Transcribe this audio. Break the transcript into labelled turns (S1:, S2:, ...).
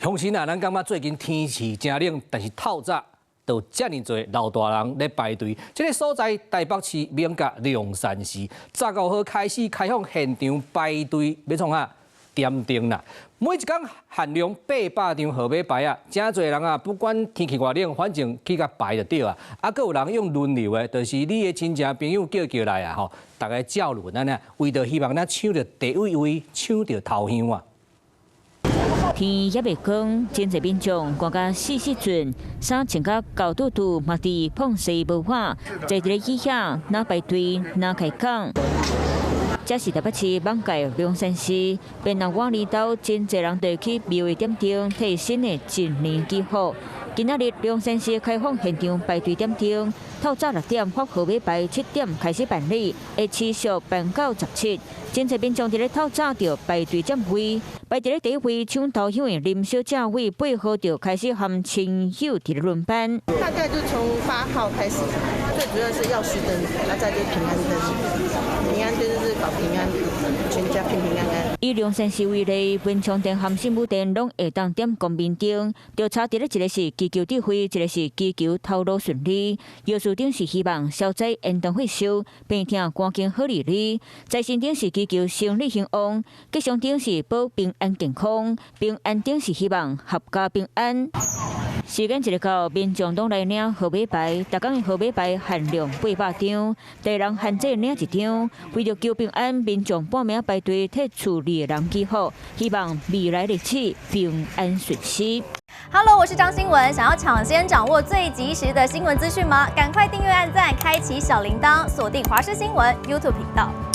S1: 鄉親啊，咱感覺最近天氣誠冷，但是透早就遮爾濟老大人咧排隊。這个所在台北市艋舺龍山寺，15號開始開放現場排隊，欲創啥？點燈啦！每一工限量800張號碼牌啊，誠濟人啊，不管天氣偌冷，反正去共排就對啊。啊，閣有人用輪流的，就是你的親戚朋友叫叫來啊，吼，逐家照輪按呢，為著希望咱搶著第一位，搶著頭香啊。
S2: 天猶未光，真濟民眾寒甲死死陣，衫穿甲厚拄拄，嘛佇膨西無法，坐佇咧椅遐，若排隊，若開講。這是台北市艋舺龍山寺，變人往年兜真濟人就去廟宇點燈，替新的一年祈福。今仔日龍山寺開放現場排隊點燈，透早6點發號碼牌，7點開始辦理，會持續辦到17。真濟民眾佇咧透早就排隊佔位，排佇咧第一位搶頭香的林小姐為8號就開始和親友佇咧輪班。
S3: 大概就從8號開始，最主要是藥師燈，那再就是平安燈，平安燈就是保平安，全家平平安安。
S2: 以龍山寺為例，文昌殿和聖母殿攏會當點光明燈，就差佇咧一个是祈求智慧，一个是祈求頭路順利。藥師燈是希望消災延長歲壽，病痛趕緊好利利。財神燈是祈求生意興旺，吉祥燈是保平安健康，平安燈是希望闔家平安。時間一到，民眾攏來領號碼牌，逐工的號碼牌限量800張，逐人限制領一張。為著求平安，民眾半暝排隊替厝裡的人祈福，希望未來日子平安順遂。
S4: Hello，我是張新文，想要搶先掌握最及時的新聞資訊嗎？趕快訂閱、按讚、開啟小鈴鐺，鎖定華視新聞 YouTube 頻道。